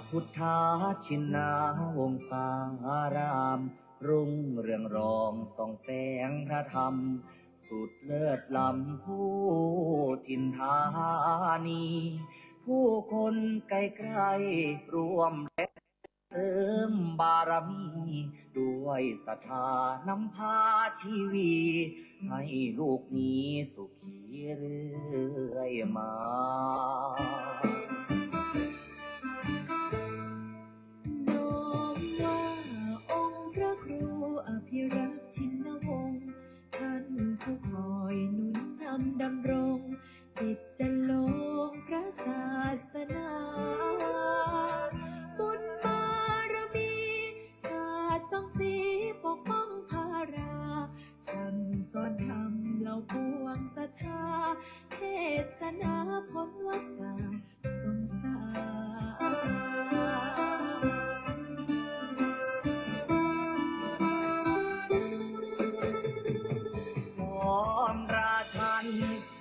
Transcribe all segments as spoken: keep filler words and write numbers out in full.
พุทธชินนาวงศาราม รุ่งเรืองรองส่องแสงพระธรรม สุดเลิศล้ำผู้ถิ่นธานี ผู้คนไกลๆร่วมแรงเสริมบารมี ด้วยศรัทธานำพาชีวี ให้ลูกมีสุขีเรื่อยมา น้อมว่าองค์พระครูอภิรักษ์ชินวงศ์ ท่านผู้คอยหนุนนำดำรง จิตจลงพระศาสนา บุญบารมี สาดส่องสีปกป้องพารา สั่งสอนธรรมเหล่าปวงศรัทธา เทศนาพ้นวัฏฏะสงสาร พร้อมราชัน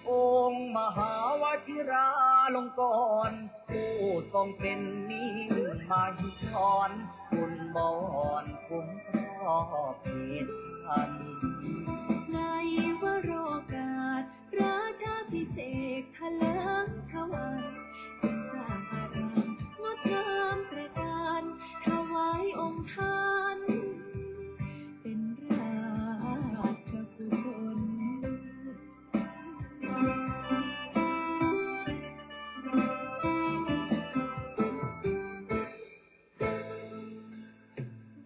องค์มหาวชิราลงกรณ์ ผู้ทรงเป็นมิ่งมหิศร บุญบอนคุ้มครอบเขตพัน ในวโรกาส ราชาภิเษกถลิงทวัน จึงสร้างอารามงดงามตระการ ถวายองค์ท่าน เป็นราชกุศล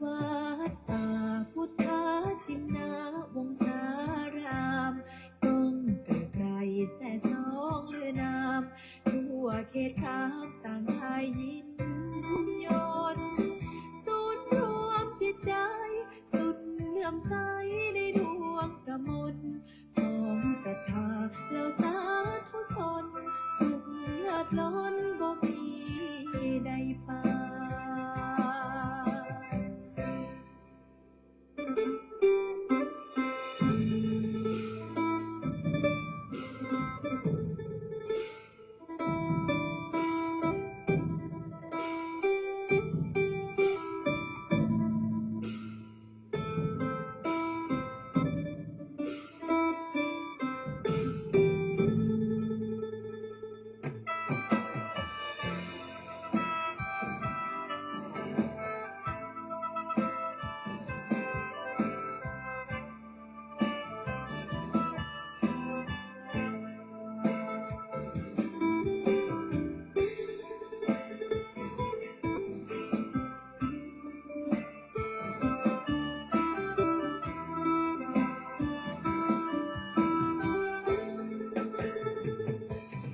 วัดป่าพุทธชินนาวงศาราม ก้องไกลๆ แส่ซองลือนาม ทั่วเขตคามต่างได้ยินยน ศูนย์รวมจิตใจ สุดเลื่อมใสในดวงกมล ของศรัทธาเหล่าสาธุชน สุขเลิศล้นบ่มีใดปาน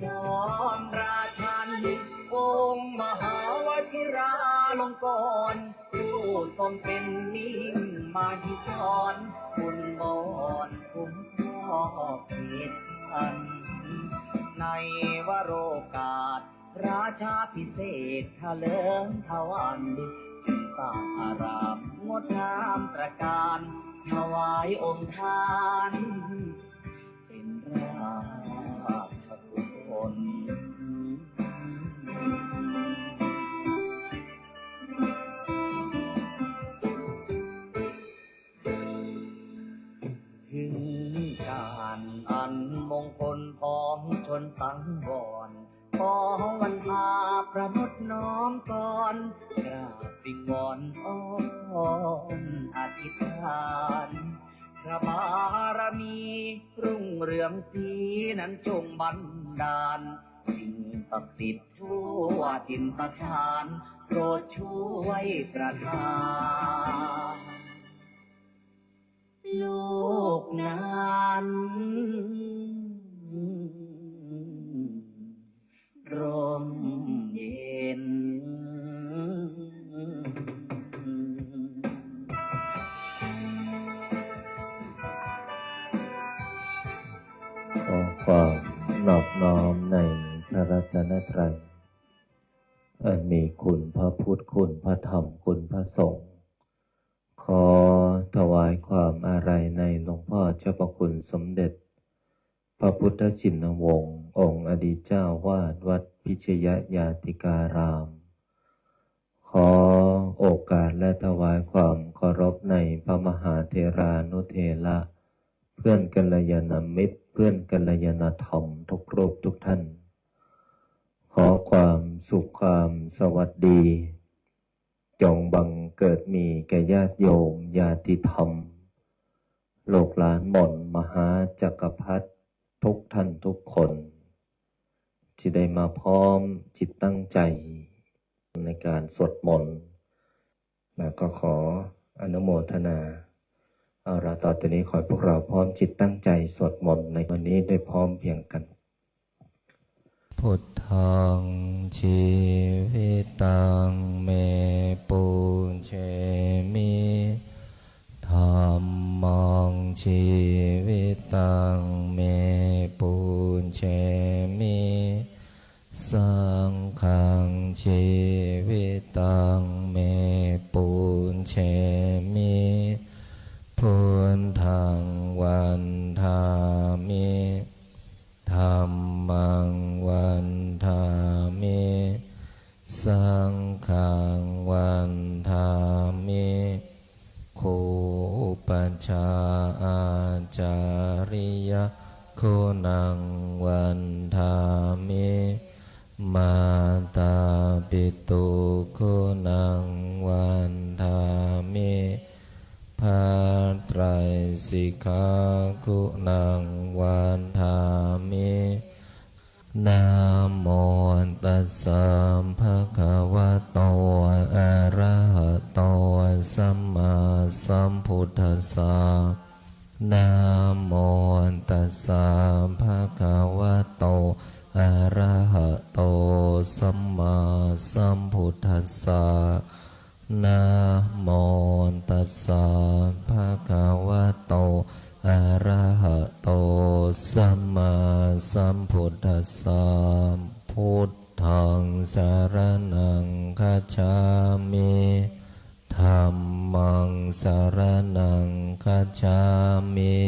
จอมราชัน องค์มหาวชิราลงกรณ์ ผู้ทรงเป็นมิ่งมหิศร บุญบอนคุ้มครอบเขตพัน ในวโรกาส ราชาภิเษกถลิงทวัน จึงสร้างอารามงดงามตระการ ถวายองค์ท่าน เป็นราชกุศล ถึงการอันมงคลพ้องชนสังวร ขอวันทาประนดน้อมกร กราบวิงวอนอ้อนอธิษฐาน พระบารมีรุ่งเรืองสีนั้นจงบันดาล สิ่งศักดิ์สิทธิ์ทั่วถิ่นสถาน โปรดช่วยประทาน โลกนั้นร่มเย็น ขอความนอบน้อมในพระรัตนตรัย อันมีคุณพระพุทธ คุณพระธรรม คุณพระสงฆ์ ขอถวายความอาลัยในหลวงพ่อเจ้าพระคุณสมเด็จ พระพุทธชินวงศ์ องค์อดีตเจ้าวาดวัดพิชยญาติการาม รานุเถระ เพื่อนกัลยาณมิตร เพื่อนกัลยาณธรรมทุกรูปทุกท่าน ขอความสุขความสวัสดี จงบังเกิดมีแก่ญาติโยมญาติธรรม ลูกหลานหม่อนมหาจักรพรรดิทุกท่านทุกคน ที่ได้มาพร้อมจิตตั้งใจในการสวดมนต์ แล้วก็ขออนุโมทนา เอาละ ต่อจากนี้ขอให้พวกเราพร้อมจิตตั้งใจสวดมนต์ในวันนี้ได้พร้อมเพรียงกัน Buddhaṃ jīvitaṃ me pūjemi. Dhammaṃ jīvitaṃ me pūjemi. Saṅghaṃ jīvitaṃ me pūjemi. Buddhaṃ vandāmi. Dhammaṃ vandāmi. Saṅghaṃ vandāmi. Gu upajjhā ācariyā guṇaṃ vandāmi. Mātāpitu guṇaṃ vandāmi. พระไตรสิกขา guṇaṃ vandāmi. Namo tassa bhagavato arahato sammāsambuddhassa. Namo tassa bhagavato arahato sammāsambuddhassa. Namo tassa bhagavato arahato sammāsambuddhassa. Buddhaṃ saraṇaṃ gacchāmi. Dhammaṃ saraṇaṃ gacchāmi.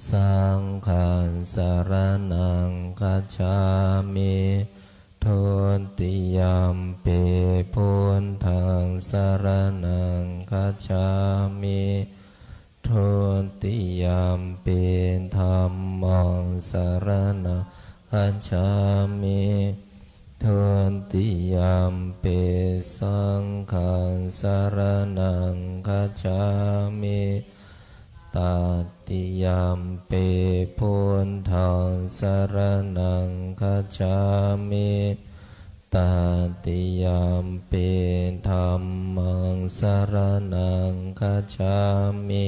Saṅghaṃ saraṇaṃ gacchāmi. Dutiyampi buddhaṃ saraṇaṃ gacchāmi. Dutiyampi dhammaṃ saraṇaṃ gacchāmi. Dutiyampi saṅghaṃ saraṇaṃ gacchāmi. Tatiyampi buddhaṃ saraṇaṃ gacchāmi. Tatiyampi dhammaṃ saraṇaṃ gacchāmi.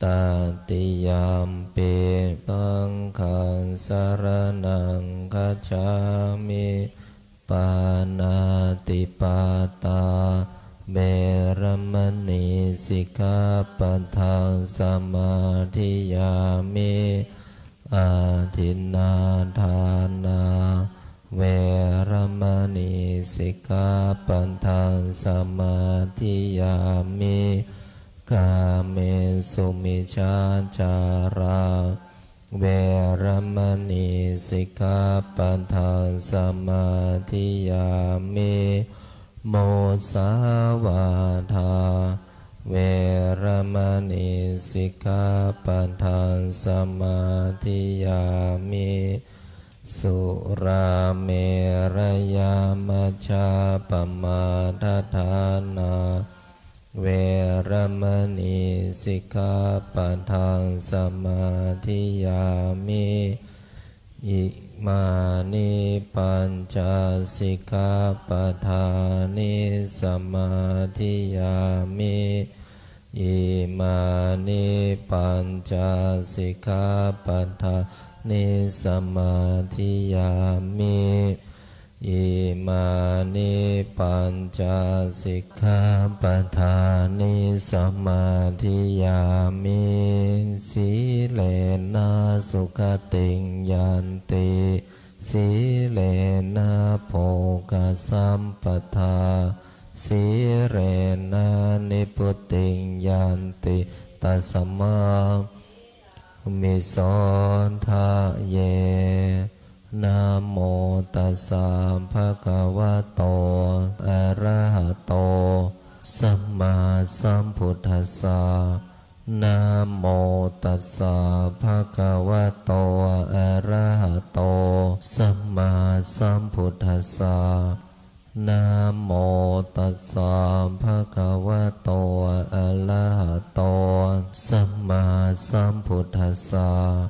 Tatiyampi saṅghaṃ saraṇaṃ gacchāmi. Pāṇātipātā veramaṇī sikkhāpadaṃ samādiyāmi. Adinnādānā veramaṇī sikkhāpadaṃ samādiyāmi. Kāmesu micchācārā veramaṇī sikkhāpadaṃ samādiyāmi. Musāvādā veramaṇī sikkhāpadaṃ samādiyāmi. Surāmerayamajjapamādaṭṭhānā veramaṇī sikkhāpadaṃ samādiyāmi. Imāni pañca sikkhāpadāni samādiyāmi. Imāni pañca sikkhāpadāni samādiyāmi. Imāni pañca sikkhāpadāni samādiyāmi. Sīlena sugatiṃ yanti, sīlena bhogasampadā, sīlena nibbutiṃ yanti, tasmā sīlaṃ vidhāmi sothaye. Namo tassa bhagavato arahato sammāsambuddhassa. Namo tassa bhagavato arahato sammāsambuddhassa. Namo tassa bhagavato arahato sammāsambuddhassa.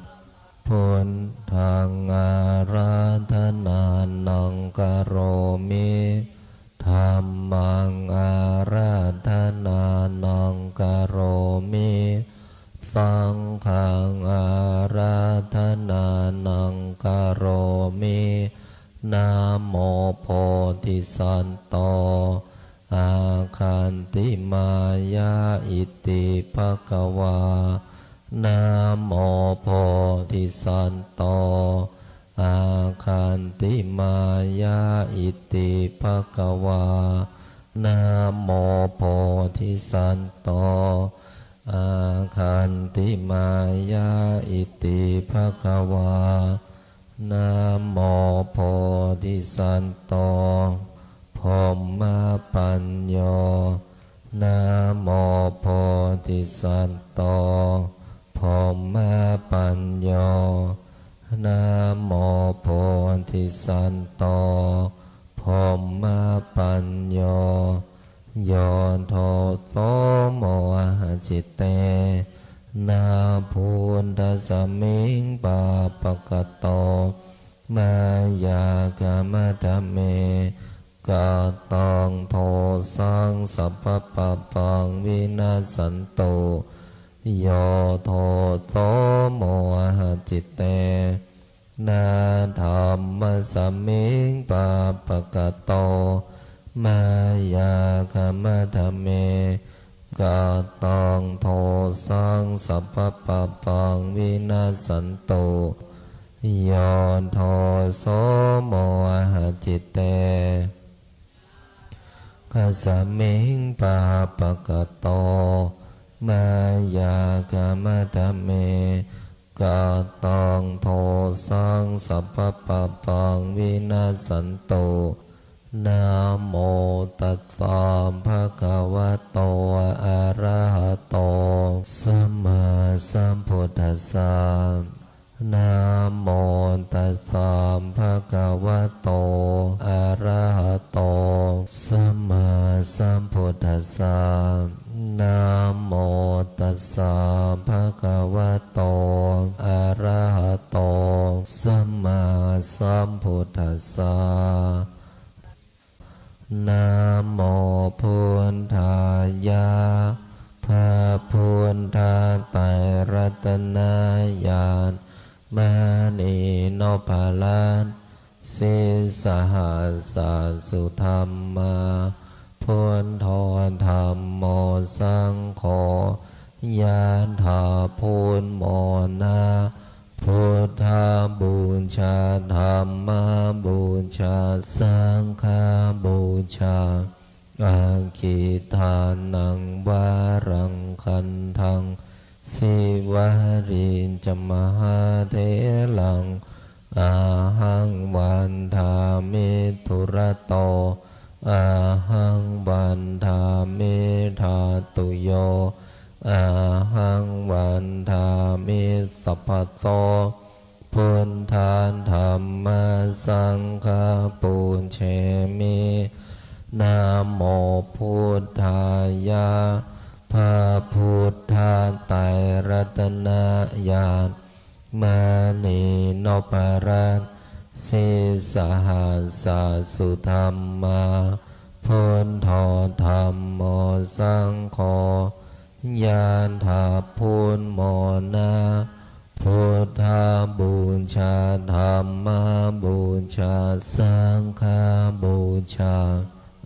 Buddhaṃ ārādhanānaṃ karomi. Dhammaṃ ārādhanānaṃ karomi. Saṅghaṃ ārādhanānaṃ karomi. Namo bodhisatto āgantimāya iti bhagavā. Namo bodhisatto āgantimāya iti bhagavā. Namo bodhisatto āgantimāya iti bhagavā. Namo bodhisatto brahmapañño. Namo bodhisatto brahmapañño. Namo bodhisatto brahmapañño. Yo doso mohacitena buddhasmiṃ pāpakato mayā khamatha me. Kataṃ dosaṃ sabbapāpaṃ vinassantu. Yo doso mohacitena dhammasmiṃ pāpakato mayā khamatha me. Kataṃ dosaṃ sabbapāpaṃ vinassantu. Yo doso mohacitena saṅghasmiṃ pāpakato mayā khamatha me. Kataṃ dosaṃ sabbapāpaṃ vinassantu. Namo tassa bhagavato arahato sammāsambuddhassa. Namo tassa bhagavato arahato sammāsambuddhassa. Namo tassa bhagavato arahato sammāsambuddhassa. Namo buddhāya. พระพุทธไตรรัตนญาณ มณีนพรัตน์ sīsahassa sudhammā, buddho dhammo saṅgho, ยะถา พุทโธ นะ buddhabūjā, dhammabūjā, saṅghabūjā, aggidānaṃ varaṃ gandhaṃ, sīvalī ca mahātheraṃ, ahaṃ vandāmi dūrato, ahaṃ vandāmi dhātuyo, ahaṃ vandāmi sabbaso, buddha dhamma saṅgha pūjemi. Namo buddhāya. พระพุทธไตรรัตนญาณ มณีนพรัตน์ sīsahassa sudhammā, buddho dhammo saṅgho, ยะถา พุทโธ นะ buddhabūjā, dhammabūjā, saṅghabūjā,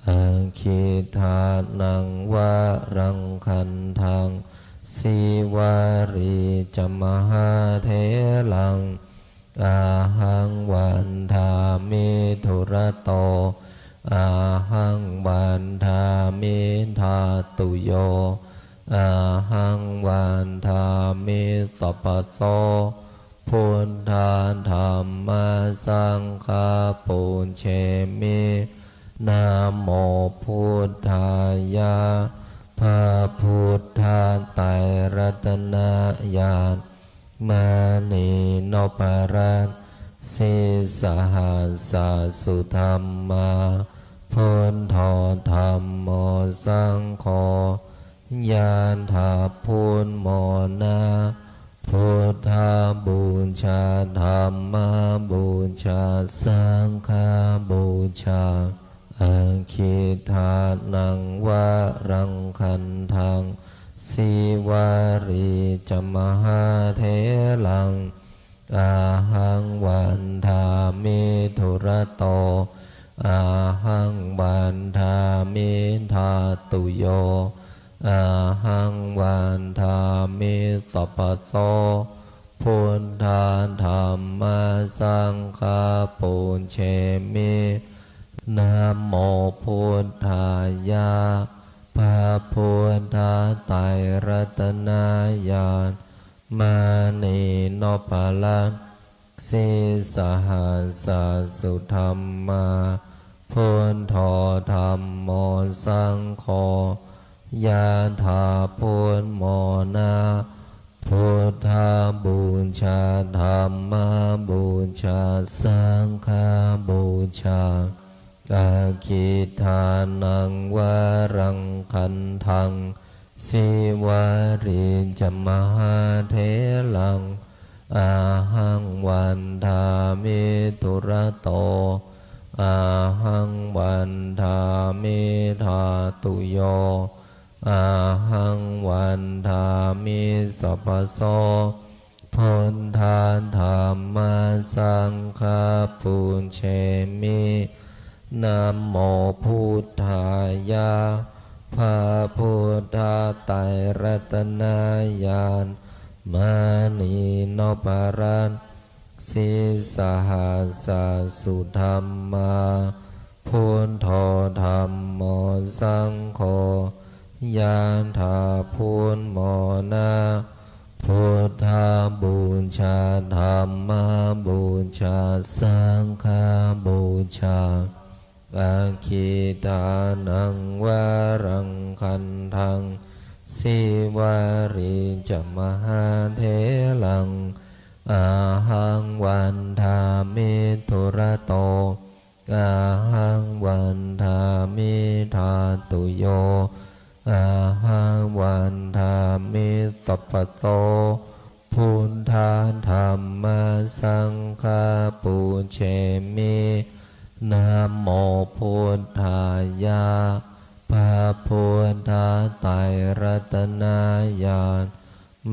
aggidānaṃ varaṃ gandhaṃ, sīvalī ca mahātheraṃ, ahaṃ vandāmi dūrato, ahaṃ vandāmi dhātuyo, ahaṃ vandāmi sabbaso, buddha dhamma saṅgha pūjemi. Namo buddhāya. พระพุทธไตรรัตนญาณ มณีนพรัตน์ sīsahassa sudhammā, buddho dhammo saṅgho, ยะถา พุทโธ นะ Buddhabūjā, dhammabūjā, saṅghabūjā. Aggidānaṃ varaṃ gandhaṃ, Sīvalī ca mahātheraṃ, ahaṃ vandāmi dūrato, ahaṃ vandāmi dhātuyo, ahaṃ vandāmi sabbaso. Buddha dhamma saṅgha pūjemi. Namo buddhāya. พระพุทธไตรรัตนญาณ มณีนพรัตน์ sīsahassa sudhammā, buddho dhammo saṅgho, ยะถา พุทโธ นะ Buddhabūjā, dhammabūjā, saṅghabūjā. Aggidānaṃ varaṃ gandhaṃ, Sīvalī ca mahātheraṃ, ahaṃ vandāmi dūrato, ahaṃ vandāmi dhātuyo, ahaṃ vandāmi sabbaso. Buddha dhamma saṅgha pūjemi. Namo buddhāya. พระพุทธไตรรัตนญาณ มณีนพรัตน์ sīsahassa sudhammā, buddho dhammo saṅgho, ยะถา พุทโธ นะ Buddhabūjā, dhammabūjā, saṅghabūjā. Aggidānaṃ varaṃ gandhaṃ, Sīvalī ca mahātheraṃ, ahaṃ vandāmi dūrato, ahaṃ vandāmi dhātuyo, ahaṃ vandāmi sabbaso. Buddha dhamma saṅgha pūjemi. Namo buddhāya. พระพุทธไตรรัตนญาณ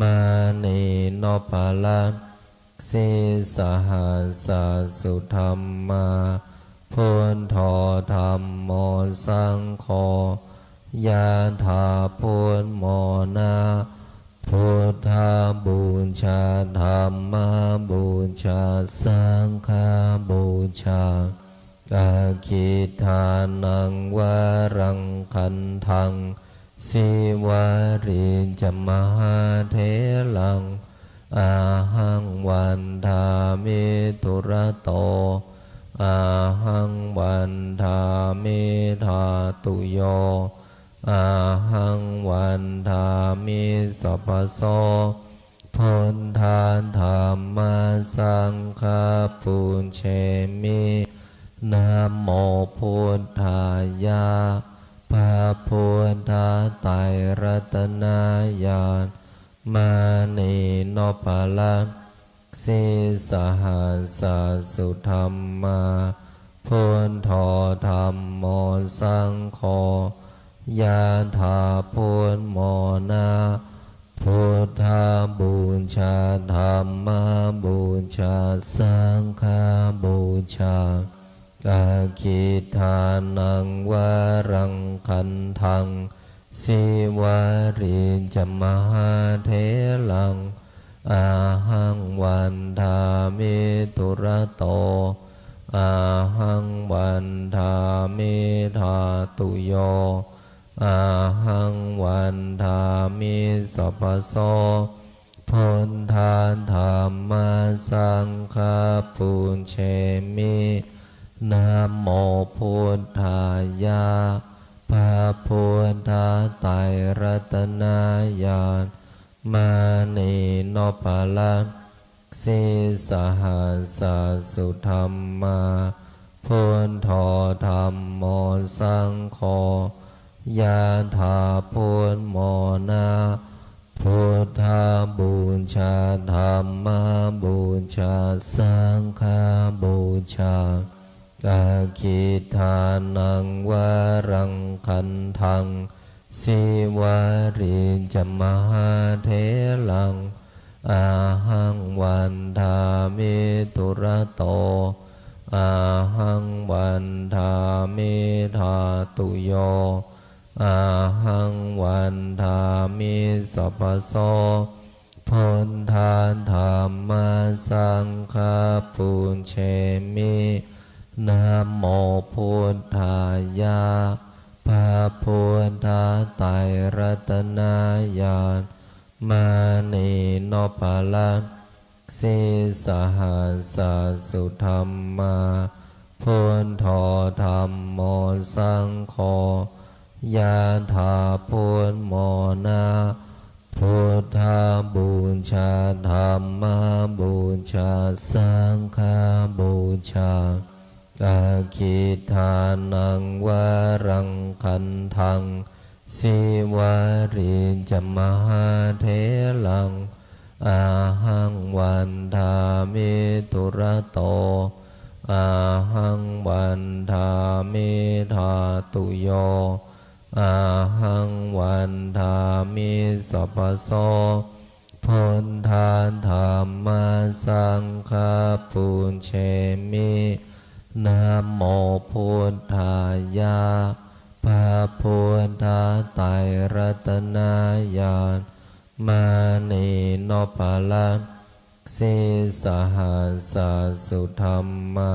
มณีนพรัตน์ sīsahassa sudhammā, buddho dhammo saṅgho, ยะถา พุทโธ นะ Buddhabūjā, dhammabūjā, saṅghabūjā. Aggidānaṃ varaṃ gandhaṃ, Sīvalī ca mahātheraṃ, ahaṃ vandāmi dūrato, ahaṃ vandāmi dhātuyo, ahaṃ vandāmi sabbaso. Buddha dhamma saṅgha pūjemi. Namo buddhāya. พระพุทธไตรรัตนญาณ มณีนพรัตน์ sīsahassa sudhammā, buddho dhammo saṅgho, yathā buddhamona. Buddhabūjā, dhammabūjā, saṅghabūjā. Aggidānaṃ varaṃ gandhaṃ, Sīvalī ca mahātheraṃ, ahaṃ vandāmi dūrato, ahaṃ vandāmi dhātuyo, ahaṃ vandāmi sabbaso. Buddha dhamma saṅgha pūjemi. Namo buddhāya. พระ Buddha ไตรรัตนญาณ มณีนพรัตน์ sīsahassasudhammā, buddho dhammo saṅgho, yathā buddhamona, buddhapūjā, dhammapūjā, saṅghapūjā, aggidānaṃ varaṃ gandhaṃ, sīvalī ca mahātheraṃ, ahaṃ vandāmi dūrato, ahaṃ vandāmi dhātuyo, ahaṃ vandāmi sabbaso, buddha dhamma saṅgha pūjemi, namo buddhāya. พระพุทธไตรรัตนญาณ มณีนพรัตน์ sīsahassasudhammā, buddho dhammo saṅgho, yathā buddhamona, buddhapūjā, dhammapūjā, saṅghapūjā, aggidānaṃ varaṃ gandhaṃ, sīvalī ca mahātheraṃ, ahaṃ vandāmi dūrato, ahaṃ vandāmi dhātuyo, ahaṃ vandāmi sabbaso, buddha dhamma saṅgha pūjemi, namo buddhāya. พระพุทธไตรรัตนญาณ มณีนพรัตน์ sīsahassasudhammā,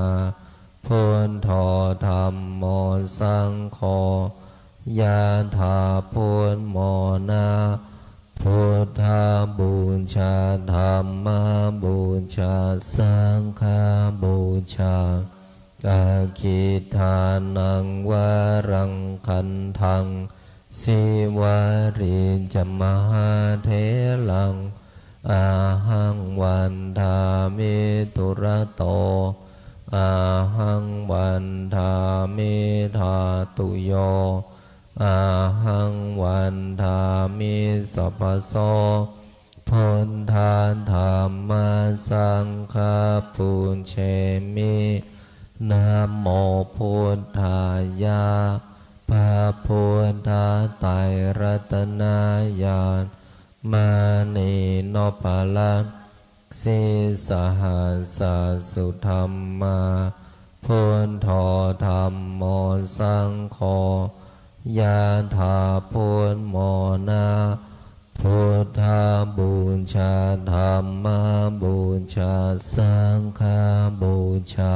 buddho dhammo saṅgho, yathā buddhamona, buddhapūjā, dhammapūjā, saṅghapūjā, aggidānaṃ varaṃ gandhaṃ, sīvalī ca mahātheraṃ, ahaṃ vandāmi dūrato, ahaṃ vandāmi dhātuyo, ahaṃ vandāmi sabbaso, buddha dhamma saṅgha pūjemi, namo buddhāya. พระพุทธไตรรัตนญาณ มณีนพรัตน์ sīsahassasudhammā, buddho dhammo saṅgho, yathā buddhamona, buddhapūjā, dhammapūjā, saṅghapūjā,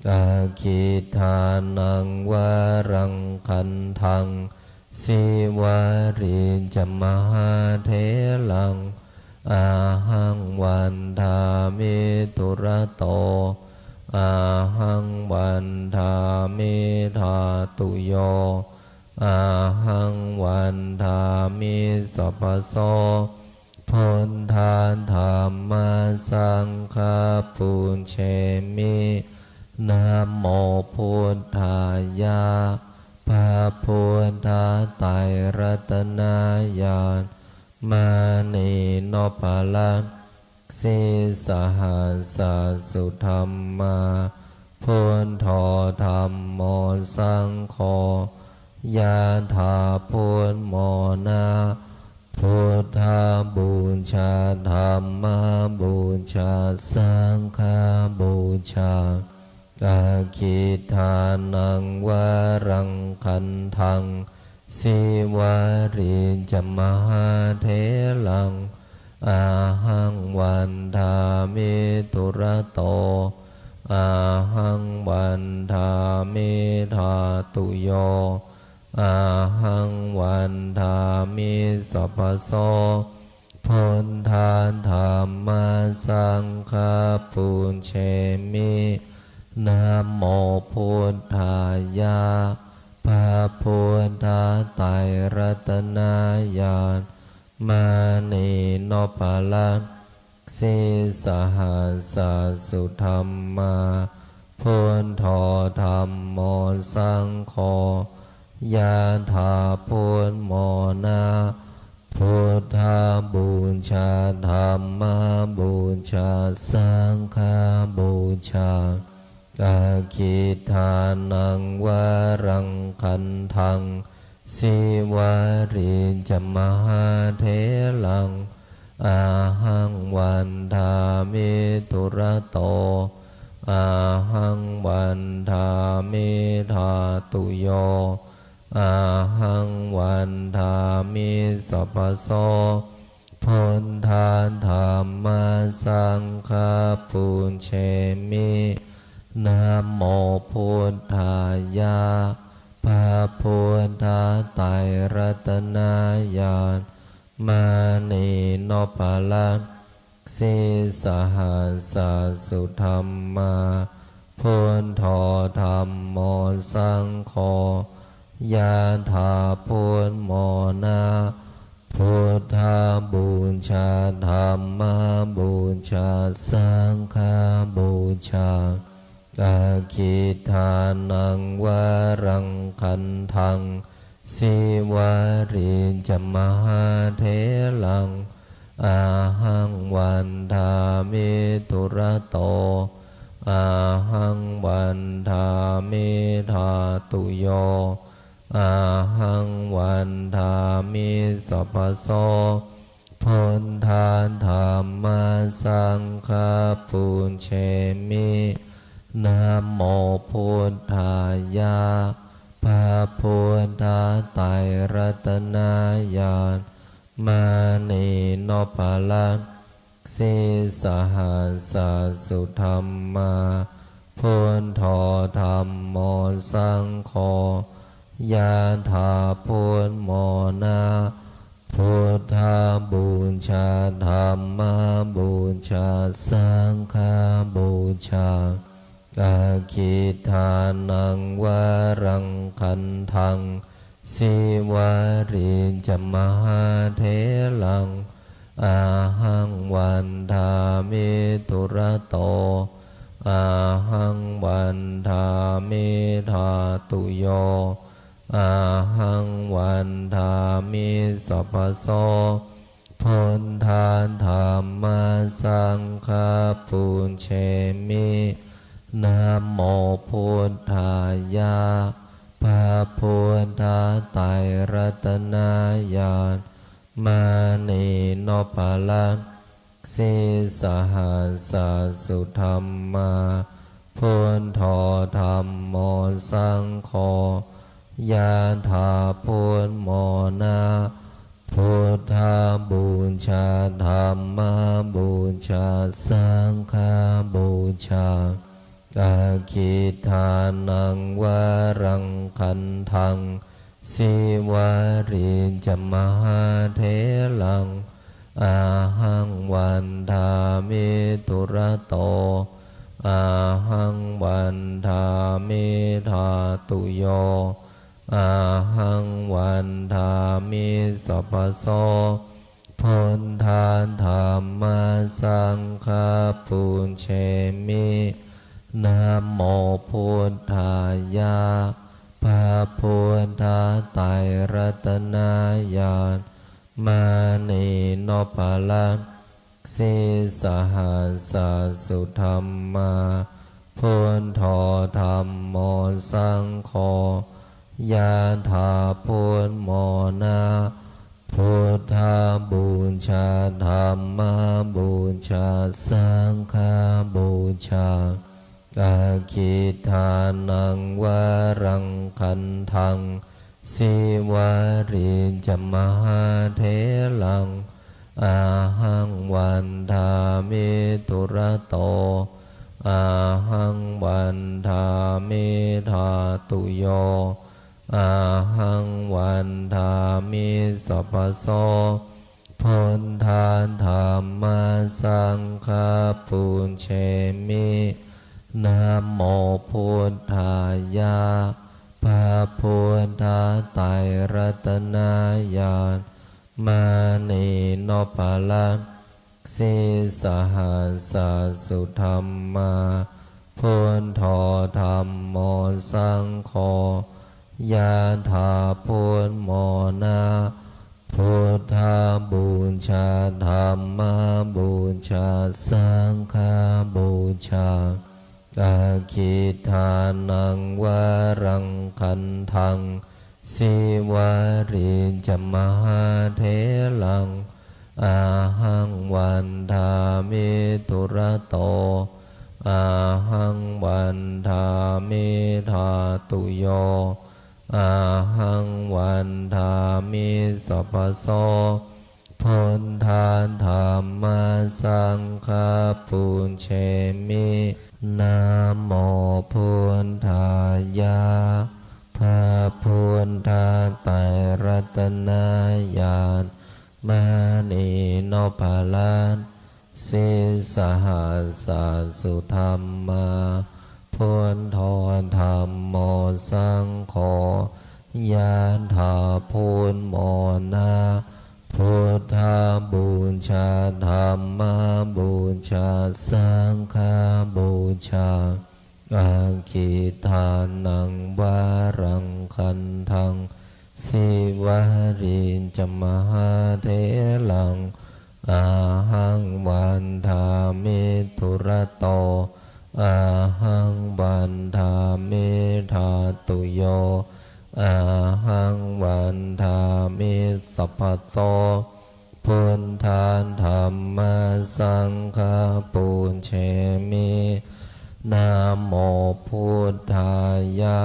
aggidānaṃ varaṃ gandhaṃ, sīvalī ca mahātheraṃ, ahaṃ vandāmi dūrato, ahaṃ vandāmi dhātuyo, ahaṃ vandāmi sabbaso, buddha dhamma saṅgha pūjemi, namo buddhāya. พระพุทธไตรรัตนญาณ มณีนพรัตน์ sīsahassasudhammā, buddho dhammo saṅgho, yathā buddhamona, buddhapūjā, dhammapūjā, saṅghapūjā, aggidānaṃ varaṃ gandhaṃ, sīvalī ca mahātheraṃ, ahaṃ vandāmi dūrato, ahaṃ vandāmi dhātuyo, ahaṃ vandāmi sabbaso, buddha dhamma saṅgha pūjemi, namo buddhāya. พระพุทธ ไตรรัตนญาณ มณีนพรัตน์ sīsahassa sudhammā, buddho dhammo saṅgho, yathā buddhamona, buddhapūjā, dhammapūjā, saṅghapūjā, aggidānaṃ varaṃ gandhaṃ, Sīvalī ca mahātheraṃ, ahaṃ vandāmi dūrato, ahaṃ vandāmi dhātuyo, ahaṃ vandāmi sabbaso, buddha dhamma saṅgha pūjemi, namo buddhāya, พระพุทธไตรรัตนญาณ มณีนพรัตน์ sīsahassa sudhammā, buddho dhammo saṅgho, yathā buddhamona, buddhapūjā, dhammapūjā, saṅghapūjā, aggidānaṃ varaṃ gandhaṃ, sīvalī ca mahātheraṃ, ahaṃ vandāmi dūrato, ahaṃ vandāmi dhātuyo, ahaṃ vandāmi sabbaso, buddha dhamma saṅgha pūjemi, namo buddhāya, พระพุทธไตรรัตนญาณ มณีนพรัตน์ sīsahassa sudhammā, buddho dhammo saṅgho, yathā buddhamona, buddhapūjā, dhammapūjā, saṅghapūjā, aggidānaṃ varaṃ gandhaṃ, sīvalī ca mahātheraṃ, ahaṃ vandāmi dūrato, ahaṃ vandāmi dhātuyo, ahaṃ vandāmi sabbaso, buddha dhamma saṅgha pūjemi, namo buddhāya, พระพุทธไตรรัตนญาณ มณีนพรัตน์ sīsahassa sudhammā, buddho dhammo saṅgho, yathā buddhamona, buddhapūjā, dhammapūjā, saṅghapūjā, aggidānaṃ varaṃ gandhaṃ, sīvalī ca mahātheraṃ, ahaṃ vandāmi dūrato, ahaṃ vandāmi dhātuyo, ahaṃ vandāmi sabbaso, buddha dhamma saṅgha pūjemi, namo buddhāya, พระพุทธไตรรัตนญาณ มณีนพรัตน์ sīsahassa sudhammā, buddho dhammo saṅgho, yathā buddhamona, buddhapūjā, dhammapūjā, saṅghapūjā, aggidānaṃ varaṃ gandhaṃ, sīvalī ca mahātheraṃ, ahaṃ vandāmi dūrato, ahaṃ vandāmi dhātuyo, ahaṃ vandāmi sabbaso, buddha dhamma saṅgha pūjemi, namo buddhāya, พระพุทธไตรรัตนญาณ มณีนพรัตน์ sīsahassa sudammā, buddho dhammo saṅgho, ยะถา พุทโธ โมนะ Buddhapūjā, Dhammapūjā, Saṅghapūjā. Aggidānaṃ varaṃ gandhaṃ, Sīvalī ca mahātheraṃ, ahaṃ vandāmi dūrato, ahaṃ vandāmi dhātuyo, ahaṃ vandāmi sabbaso. Buddha dhamma saṅgha pūjemi. Namo buddhāya. พระพุทธไตรรัตนญาณ มณีนพรัตน์ sīsahassa sudammā, buddho dhammo saṅgho, ยะถา พุทโธ โมนะ Buddhapūjā, Dhammapūjā, Saṅghapūjā. Aggidānaṃ varaṃ gandhaṃ, Sīvalī ca mahātheraṃ, ahaṃ vandāmi dūrato, ahaṃ vandāmi dhātuyo, ahaṃ vandāmi sabbaso. Buddha dhamma saṅgha pūjemi. Namo buddhāya.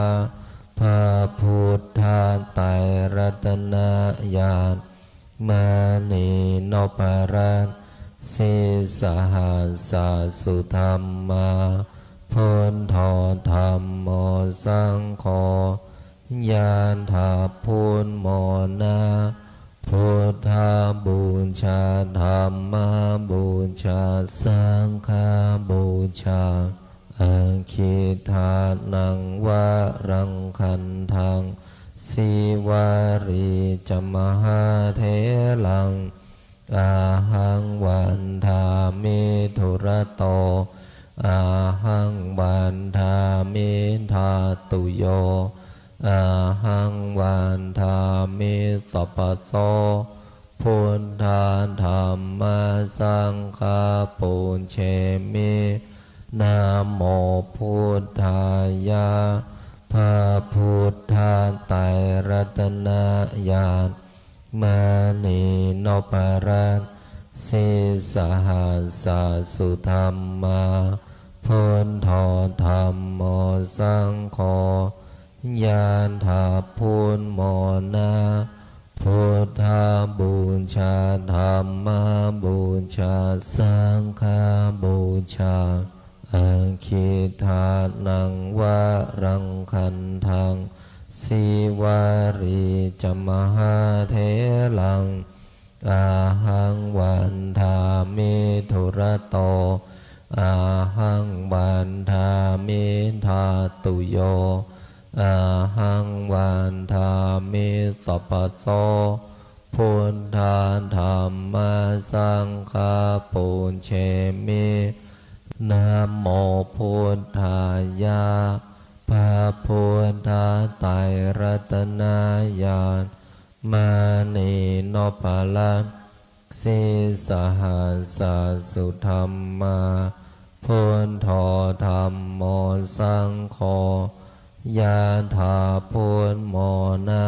พระพุทธไตรรัตนญาณ มณีนพรัตน์ sīsahassa sudammā, buddho dhammo saṅgho, ยะถา พุทโธ โมนะ Buddhapūjā, Dhammapūjā, Saṅghapūjā. Aggidānaṃ varaṃ gandhaṃ, Sīvalī ca mahātheraṃ, ahaṃ vandāmi dūrato, ahaṃ vandāmi dhātuyo, ahaṃ vandāmi sabbaso. Buddha dhamma saṅgha pūjemi. Namo buddhāya. พระพุทธไตรรัตนญาณ มณีนพรัตน์ sīsahassa sudammā, buddho dhammo saṅgho, ยะถา พุทโธ โมนะ Buddhapūjā, Dhammapūjā, Saṅghapūjā. Aggidānaṃ varaṃ gandhaṃ, Sīvalī ca mahātheraṃ, ahaṃ vandāmi dūrato, ahaṃ vandāmi dhātuyo, ahaṃ vandāmi sabbaso. Buddha dhamma saṅgha pūjemi. Namo buddhāya. พระพุทธไตรรัตนญาณ มณีนพรัตน์ sīsahassa sudammā, buddho dhammo saṅgho, ยะถา พุทโธ โมนะ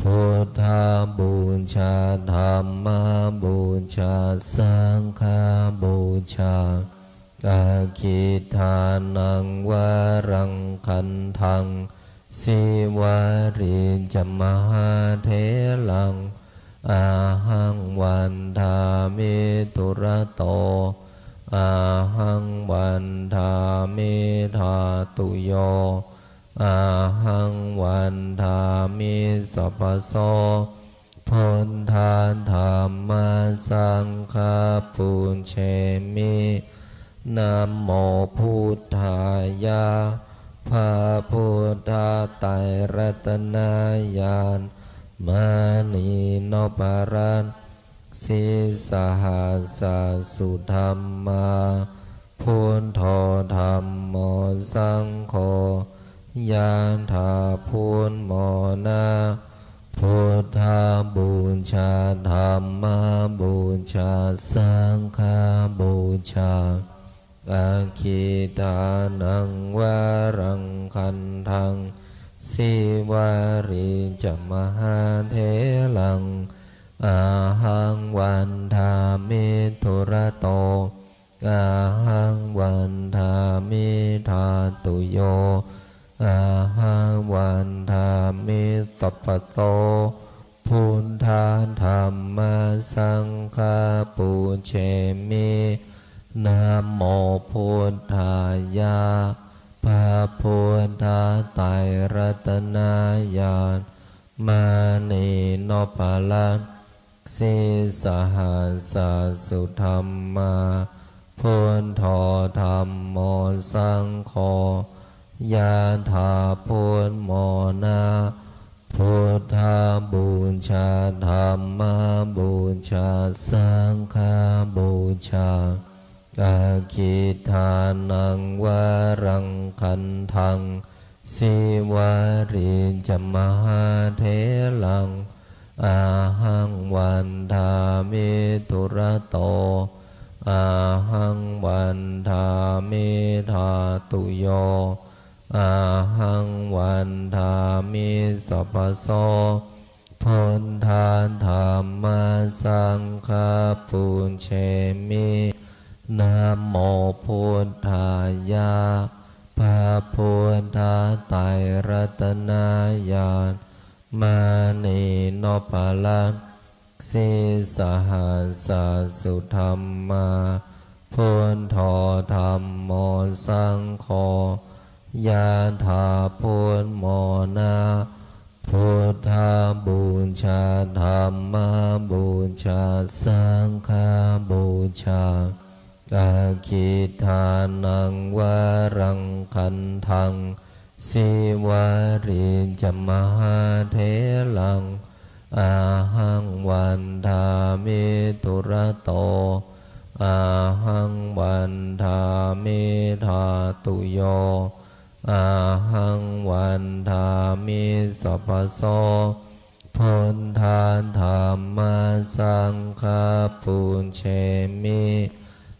Buddhapūjā, Dhammapūjā, Saṅghapūjā. Aggidānaṃ varaṃ gandhaṃ, Sīvalī ca mahātheraṃ, ahaṃ vandāmi dūrato, ahaṃ vandāmi dhātuyo, ahaṃ vandāmi sabbaso. Buddha dhamma saṅgha pūjemi. Namo buddhāya. พระพุทธไตรรัตนญาณ มณีนพรัตน์ sīsahassa sudhammā, buddho dhammo saṅgho, ยะถา พุทโธ นะ พุทธบูชา ธัมมบูชา สังฆบูชา Aggidānaṃ varaṃ gandhaṃ, Sīvalī ca mahātheraṃ, ahaṃ vandāmi dūrato, ahaṃ vandāmi dhātuyo, ahaṃ vandāmi sabbaso. Buddha dhamma saṅgha pūjemi, namo buddhāya. พระพุทธไตรรัตนญาณ มณีนพรัตน์ sīsahassa sudhammā, buddho dhammo saṅgho, ยะถา พุทโธ นะ Buddhabūjā, dhammabūjā, saṅghabūjā. Aggidānaṃ varaṃ gandhaṃ, Sīvalī ca mahātheraṃ, ahaṃ vandāmi dūrato, ahaṃ vandāmi dhātuyo, ahaṃ vandāmi sabbaso. Buddha dhamma saṅgha pūjemi, namo buddhāya. พระพุทธไตรรัตนญาณ มณีนพรัตน์ sīsahassa sudhammā, buddho dhammo saṅgho, yathā buddhamona. Buddhabūjā, dhammabūjā, saṅghabūjā. Aggidānaṃ varaṃ gandhaṃ, Sīvalī ca mahātheraṃ, ahaṃ vandāmi dūrato, ahaṃ vandāmi dhātuyo, ahaṃ vandāmi sabbaso. Buddha dhamma saṅgha pūjemi,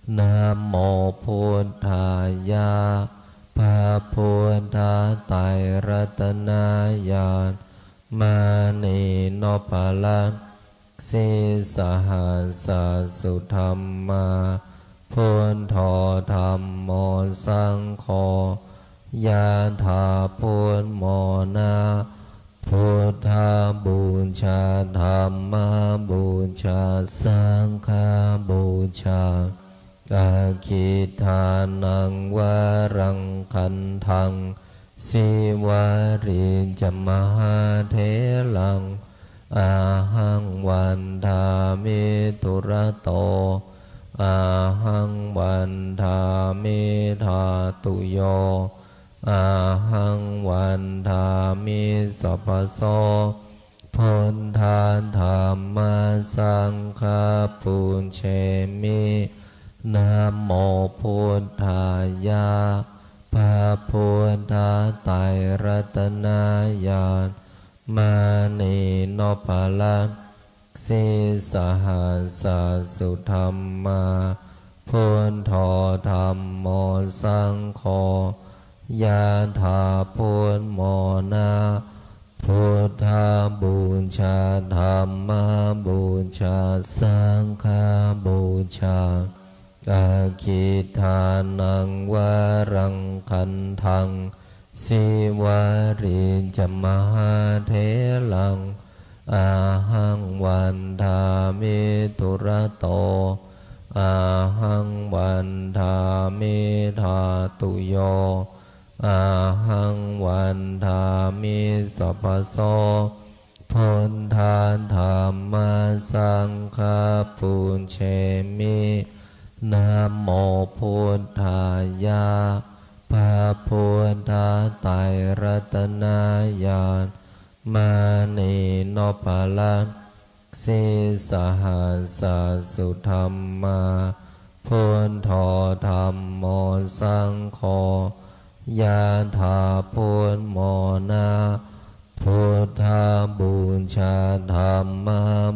namo buddhāya. พระพุทธไตรรัตนญาณ มณีนพรัตน์ sīsahassa sudhammā, buddho dhammo saṅgho, yathā buddhamona. Buddhabūjā, dhammabūjā, saṅghabūjā. Aggidānaṃ varaṃ gandhaṃ, Sīvalī ca mahātheraṃ, ahaṃ vandāmi dūrato, ahaṃ vandāmi dhātuyo, ahaṃ vandāmi sabbaso. Buddha dhamma saṅgha pūjemi, namo buddhāya. พระพุทธไตรรัตนญาณ มณีนพรัตน์ sīsahassa sudhammā, buddho dhammo saṅgho, yathā buddhamona. Buddhabūjā, dhammabūjā, saṅghabūjā. Aggidānaṃ varaṃ gandhaṃ, Sīvalī ca mahātheraṃ, ahaṃ vandāmi dūrato, ahaṃ vandāmi dhātuyo, ahaṃ vandāmi sabbaso. Buddha dhamma saṅgha pūjemi, namo buddhāya. พระพุทธไตรรัตนญาณ มณีนพรัตน์ sīsahassa sudhammā, buddho dhammo saṅgho, ยะถา พุทโธ นะ พุทธบูชา ธัมม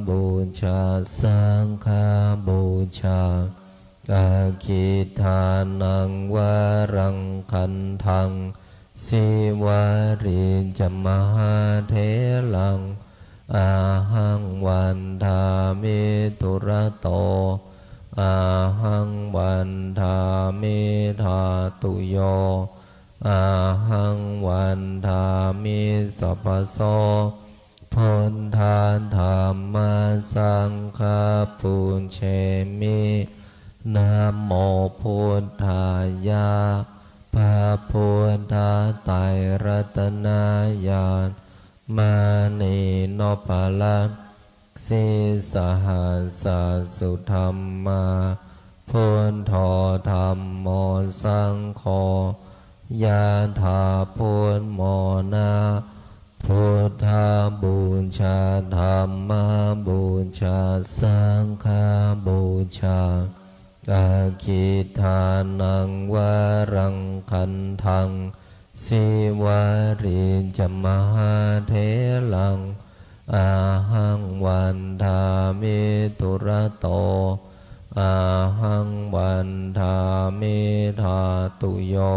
บูชา สังฆบูชา Aggidānaṃ varaṃ gandhaṃ, Sīvalī ca mahātheraṃ, ahaṃ vandāmi dūrato, ahaṃ vandāmi dhātuyo, ahaṃ vandāmi sabbaso. Buddha dhamma saṅgha pūjemi. Namo buddhāya. พระพุทธไตรรัตนญาณ มณีนพรัตน์ sīsahassa sudhammā, buddho dhammo saṅgho, ยะถา พุทโธ นะ Buddhabūjā, dhammabūjā, saṅghabūjā. Aggidānaṃ varaṃ gandhaṃ, Sīvalī ca mahātheraṃ, ahaṃ vandāmi dūrato, ahaṃ vandāmi dhātuyo,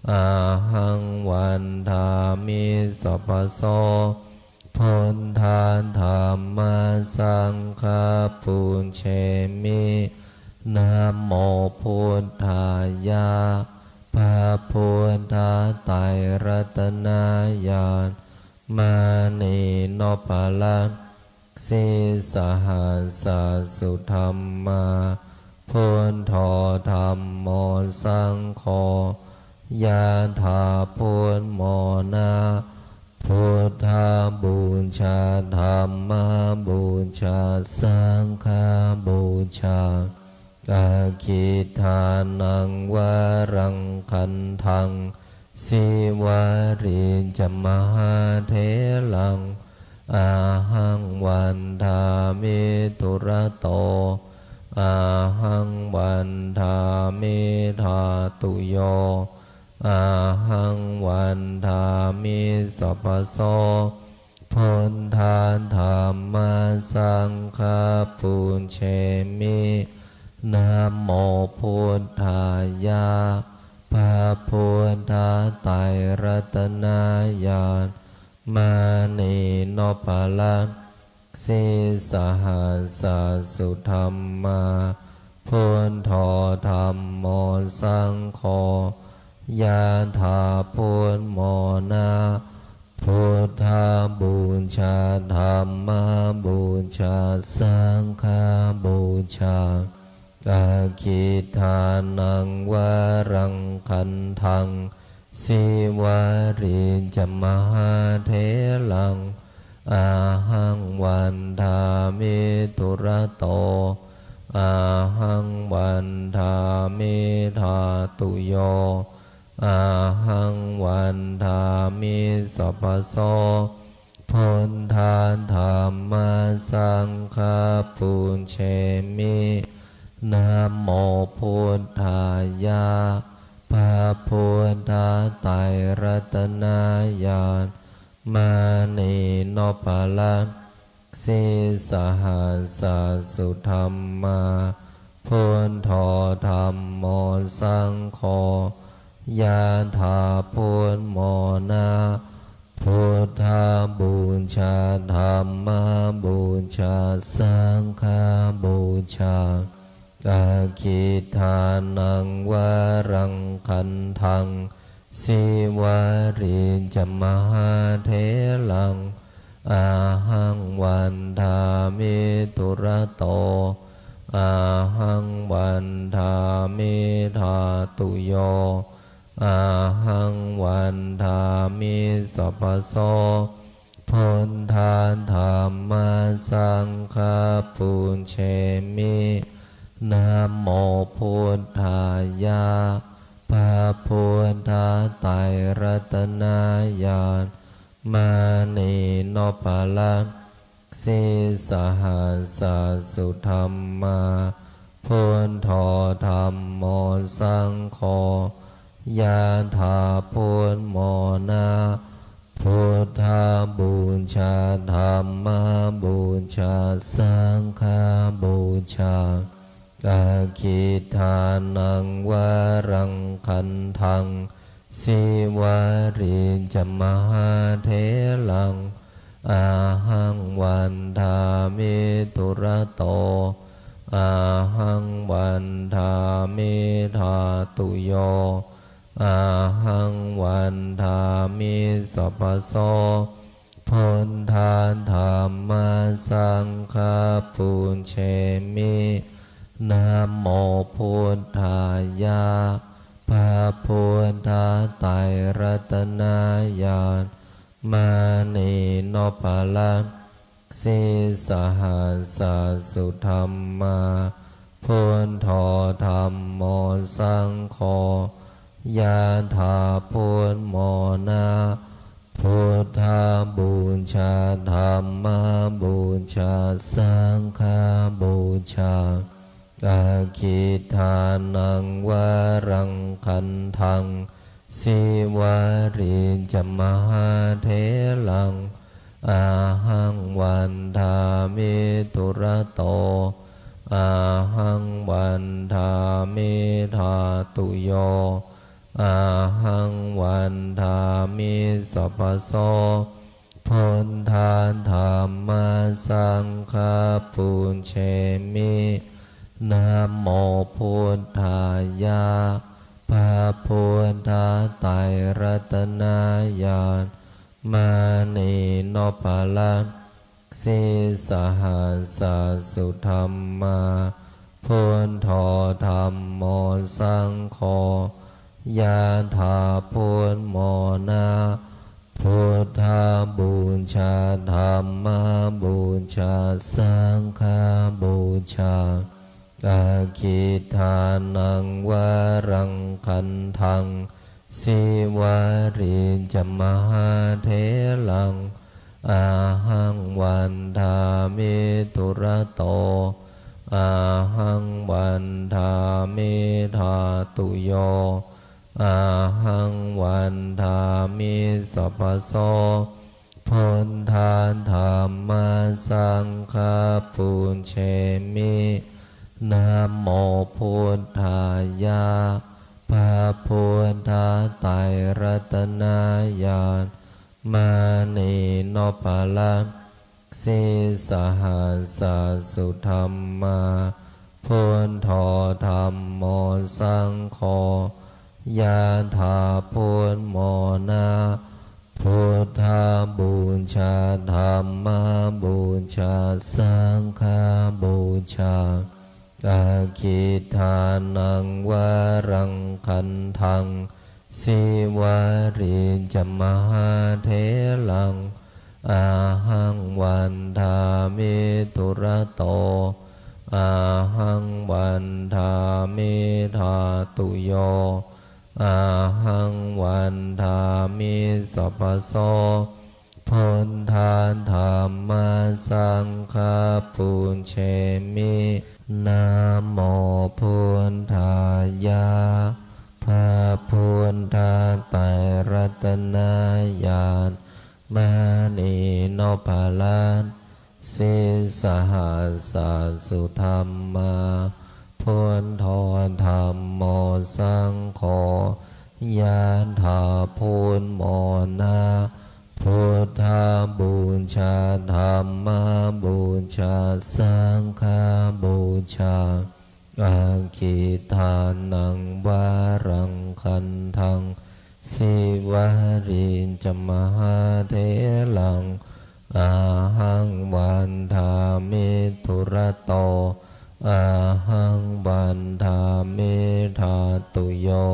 ahaṃ vandāmi sabbaso. Buddha dhamma saṅgha pūjemi. Namo buddhāya. พระพุทธไตรรัตนญาณ มณีนพรัตน์ sīsahassa sudhammā, buddho dhammo saṅgho, yathā buddhamona. Buddhabūjā, dhammabūjā, saṅghabūjā. Aggidānaṃ varaṃ gandhaṃ, Sīvalī ca mahātheraṃ, ahaṃ vandāmi dūrato, ahaṃ vandāmi dhātuyo, ahaṃ vandāmi sabbaso. Buddha dhamma saṅgha pūjemi. Namo buddhāya. พระพุทธไตรรัตนญาณ มณีนพรัตน์ sīsahassa sudhammā, buddho dhammo saṅgho, yathā buddhamona. Buddhabūjā, dhammabūjā, saṅghabūjā. Aggidānaṃ varaṃ gandhaṃ, Sīvalī ca mahātheraṃ, ahaṃ vandāmi dūrato, ahaṃ vandāmi dhātuyo, ahaṃ vandāmi sabbaso. Buddha dhamma saṅgha pūjemi. Namo buddhāya. พระพุทธไตรรัตนญาณ มณีนพรัตน์ sīsahassa sudhammā, buddho dhammo saṅgho, yathā buddhamona. Buddhabūjā, dhammabūjā, saṅghabūjā. Aggidānaṃ varaṃ gandhaṃ, Sīvalī ca mahātheraṃ, ahaṃ vandāmi dūrato, ahaṃ vandāmi dhātuyo, ahaṃ vandāmi sabbaso. Buddha dhamma saṅgha pūjemi. Namo buddhāya. พ พระพุทธไตรรัตนญาณ มณีนพรัตน์ sīsahassa sudhammā, buddho dhammo saṅgho, ยะถา พุทโธ นะ Buddhapūjā, Dhammapūjā, Saṅghapūjā. Aggidānaṃ varaṃ gandhaṃ, Sīvalī ca mahātheraṃ, ahaṃ vandāmi dūrato, ahaṃ vandāmi dhātuyo, ahaṃ vandāmi sabbaso. Buddha dhamma saṅgha pūjemi. Namo buddhāya. พระพุทธไตรรัตนญาณ มณีนพรัตน์ sīsahassa sudhammā, buddho dhammo saṅgho, ยะถา พุทโธ นะ Buddhapūjā, Dhammapūjā, Saṅghapūjā. Aggidānaṃ varaṃ gandhaṃ, Sīvalī ca mahātheraṃ, ahaṃ vandāmi dūrato, ahaṃ vandāmi dhātuyo, ahaṃ vandāmi sabbaso. Buddha dhamma saṅgha pūjemi. Namo buddhāya. พระพุทธไตรรัตนญาณ มณีนพรัตน์ sīsahassa sudhammā, buddho dhammo saṅgho, ยะถา พุทโธ นะ Buddhapūjā, Dhammapūjā, Saṅghapūjā. Aggidānaṃ varaṃ gandhaṃ, Sīvalī ca mahātheraṃ, ahaṃ vandāmi dūrato, ahaṃ vandāmi dhātuyo, ahaṃ vandāmi sabbaso. Buddha dhamma saṅgha pūjemi. Namo buddhāya. พระพุทธไตรรัตนญาณ มณีนพรัตน์ sīsahassa sudhammā, buddho dhammo saṅgho, ยะถา พุทโธ นะ Buddhapūjā, Dhammapūjā, Saṅghapūjā. Aggidānaṃ varaṃ gandhaṃ, Sīvalī ca mahātheraṃ, ahaṃ vandāmi dūrato, ahaṃ vandāmi dhātuyo, ahaṃ vandāmi sabbaso. Buddha dhamma saṅgha pūjemi. Namo buddhāya. พระพุทธไตรรัตนญาณ มณีนพรัตน์ sīsahassa sudhammā, buddho dhammo saṅgho, ยะถา พุทโธ นะ Buddhapūjā, Dhammapūjā, Saṅghapūjā. Aggidānaṃ varaṃ gandhaṃ, Sīvalī ca mahātheraṃ, ahaṃ vandāmi dūrato, ahaṃ vandāmi dhātuyo,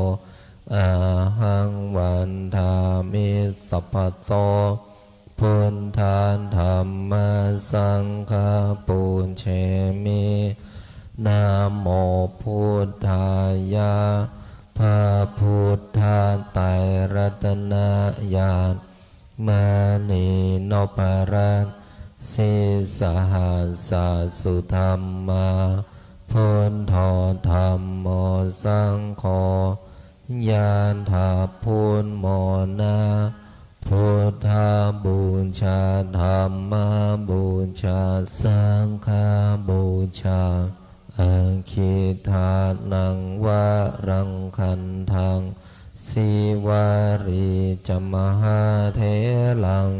ahaṃ vandāmi sabbaso. Buddha dhamma saṅgha pūjemi. Namo buddhāya. พระ พุทธไตรรัตนญาณ มณีนพรัตน์ sīsahassa sudhammā, buddho dhammo saṅgho, ญาณ ถ้าพุทธมรณะ Buddhabūjā dhammabūjā saṅghabūjā, aggidānaṃ varaṃ gandhaṃ, Sīvalī ca mahātheraṃ,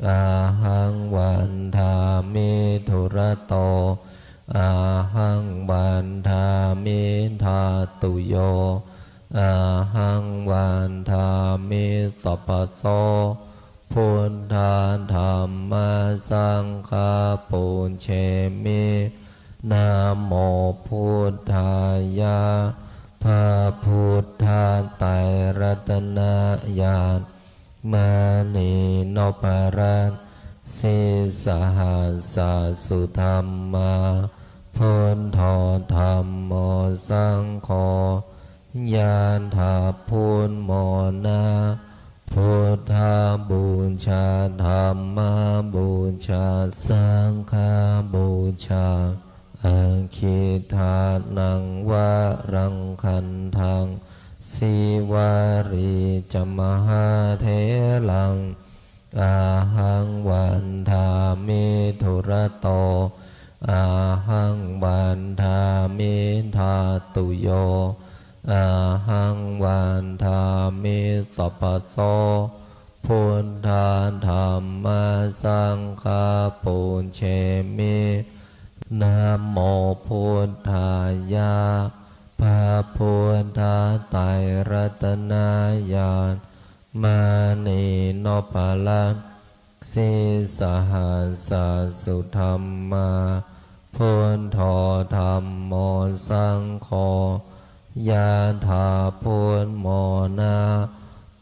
ahaṃ vandāmi dūrato, ahaṃ vandāmi dhātuyo, ahaṃ vandāmi sabbaso. Buddha dhamma saṅgha pūjemi, namo buddhāya. พระพุทธไตรรัตนญาณ มณีนพรัตน์ sīsahassa sudhammā, buddho dhammo saṅgho, ญาณ ถ้าพุทธมรณะ Buddhabūjā dhammabūjā saṅghabūjā, aggidānaṃ varaṃ gandhaṃ, Sīvalī ca mahātheraṃ, ahaṃ vandāmi dūrato, ahaṃ vandāmi dhātuyo, ahaṃ vandāmi sabbaso. Buddha dhamma saṅgha pūjemi, namo buddhāya. พระพุทธไตรรัตนญาณ มณีนพรัตน์ sīsahassa sudhammā, buddho dhammo saṅgho, ญาณ ถ้าพุทธมรณะ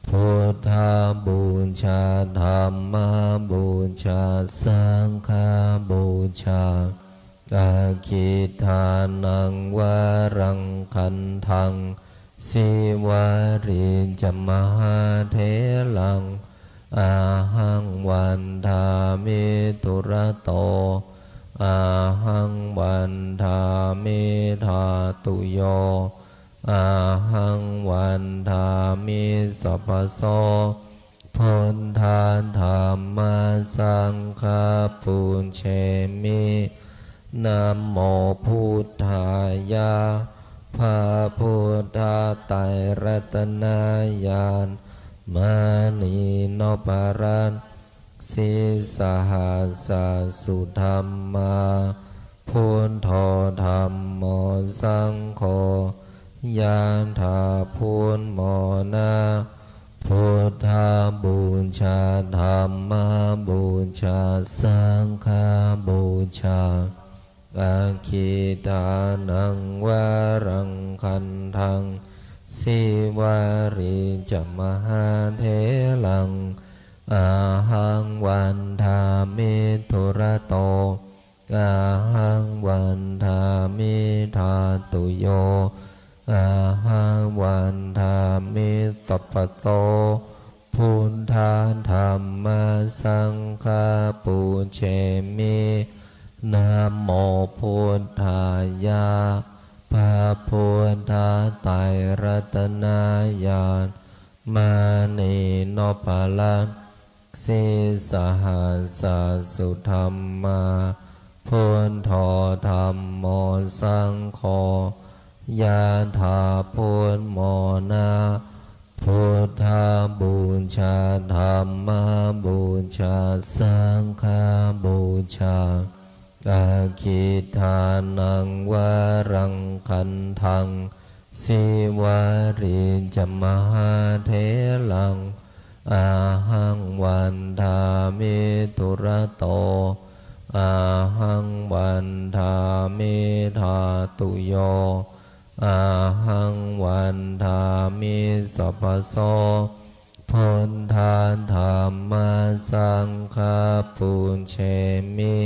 Buddhabūjā dhammabūjā saṅghabūjā, aggidānaṃ varaṃ gandhaṃ, Sīvalī ca mahātheraṃ, ahaṃ vandāmi dūrato, ahaṃ vandāmi dhātuyo, ahaṃ vandāmi sabbaso. Buddha dhamma saṅgha pūjemi, namo buddhāya. พระพุทธไตรรัตนญาณ มณีนพรัตน์ sīsahassa sudhammā, buddho dhammo saṅgho, ญาณ ถ้าพุทธมรณะ Buddhabūjā dhammabūjā saṅghabūjā, aggidānaṃ varaṃ gandhaṃ, Sīvalī ca mahātheraṃ, ahaṃ vandāmi dūrato, ahaṃ vandāmi dhātuyo, ahaṃ vandāmi sabbaso. Buddha dhamma saṅgha pūjemi, namo buddhāya. พระพุทธไตรรัตนญาณ มณีนพรัตน์ sīsahassa sudhammā, buddho dhammo saṅgho, ญาณ ถ้าพุทธมรณะ Buddhabūjā dhammabūjā saṅghabūjā, aggidānaṃ varaṃ gandhaṃ, Sīvalī ca mahātheraṃ, ahaṃ vandāmi dūrato, ahaṃ vandāmi dhātuyo, ahaṃ vandāmi sabbaso. Buddha dhamma saṅgha pūjemi,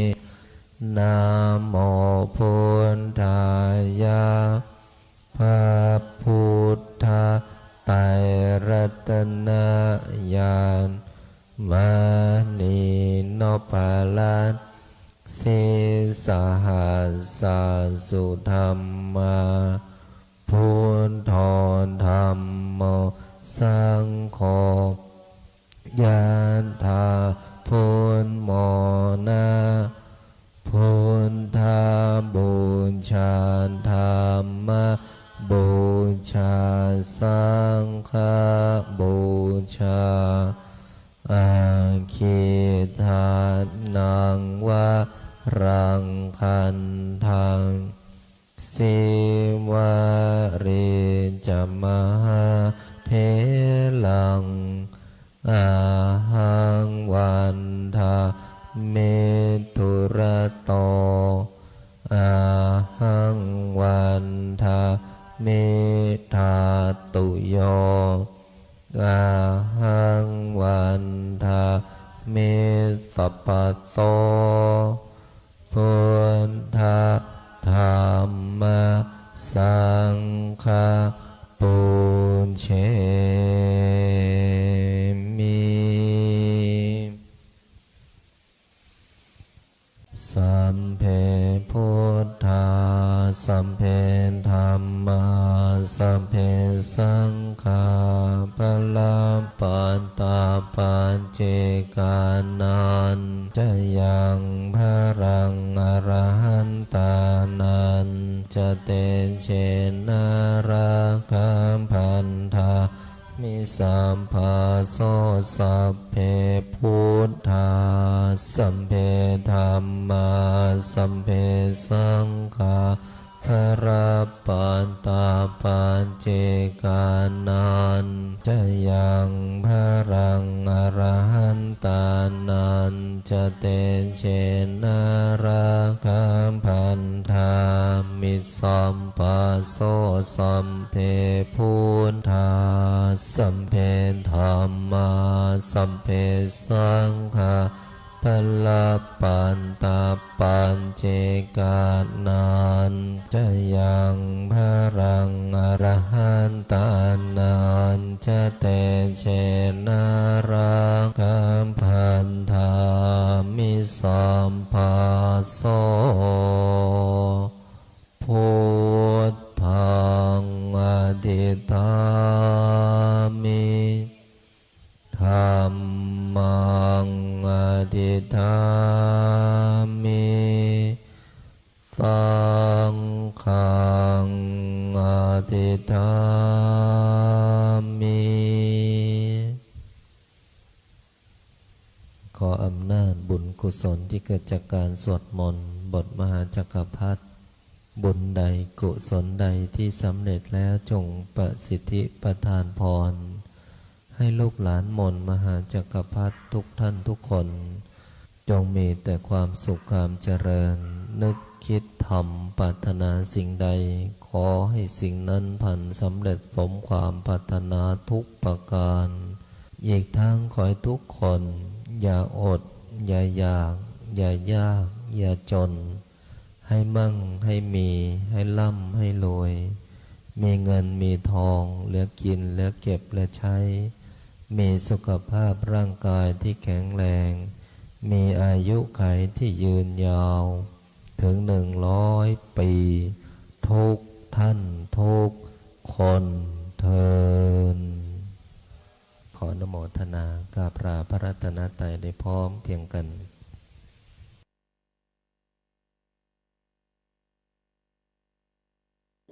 namo buddhāya. พระพุทธ Mānī noppalassi sahassā sudhammā, buddho dhammo saṅgho, yathā buddhamona. Buddhapūjā, dhammapūjā, saṅghapūjā, aggidānaṃ varaṃ gandhaṃ, sīvalī ca mahātheraṃ, ahaṃ vandāmi dūrato, ahaṃ vandāmi dhātuyo, ahaṃ vandāmi sabbaso. Buddha dhamma saṅgha pūjemi. Sabbe buddhā, sabbe dhammā, sabbe saṅghā balappattā paccekānañca yaṃ balaṃ arahantānañca tejena rakkhā bandhā mi sabbaso. Sabbe buddhā, sabbe dhammā, sabbe saṅghā balappattā paccekānañca yaṃ balaṃ arahantānañca tejena rakkhā bandhā mi sabbaso. Sabbe buddhā, sabbe dhammā, sabbe saṅghā balappattā paccekānañca yaṃ balaṃ arahantānañca tejena rakkhā bandhā mi sabbaso. Buddhaṃ adhiṭṭhāmi, dhammaṃ adhiṭṭhāmi, saṅghaṃ adhiṭṭhāmi. ขออำนาจบุญกุศลที่เกิดจากการสวดมนต์บทมหาจักรพรรดิ บุญใดกุศลใดที่สำเร็จแล้วจงประสิทธิประทานพร ให้ลูกหลานมนต์มหาจักรพรรดิทุกท่านทุกคน จงมีแต่ความสุขความเจริญ นึกคิดทำปรารถนาสิ่งใด ขอให้สิ่งนั้นพลันสำเร็จสมความปรารถนาทุกประการ อีกทั้งขอให้ทุกคนอย่าอด อย่าอยาก อย่ายาก อย่าจน ให้มั่ง ให้มี ให้ร่ำ ให้รวย มีเงิน มีทอง เหลือกิน เหลือเก็บ เหลือใช้ มีสุขภาพร่างกายที่แข็งแรง มีอายุขัยที่ยืนยาว ถึงหนึ่งร้อยปี ทุกท่านทุกคนเทอญ ขออนุโมทนากราบลาพระรัตนตรัยได้พร้อมเพรียงกัน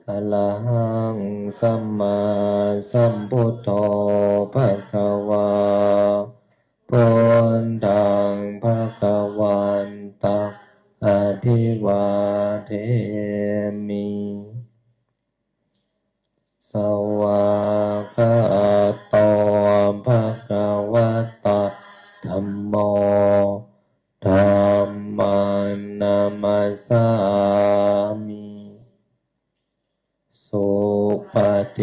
Arahaṃ sammāsambuddho bhagavā, buddhaṃ bhagavantaṃ abhivādemi. Svākkhāto bhagavatā dhammo, dhammaṃ namassāmi.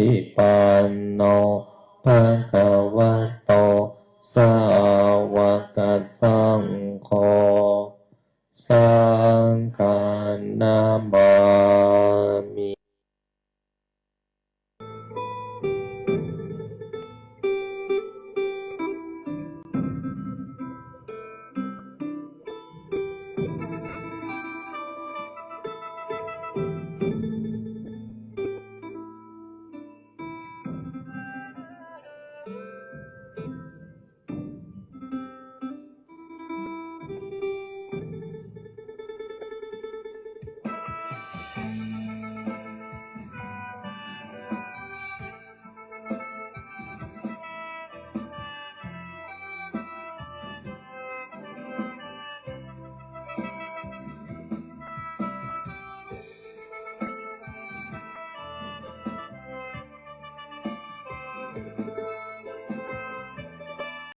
Supaṭipanno bhagavato sāvakasaṅgho, saṅghaṃ namāmi.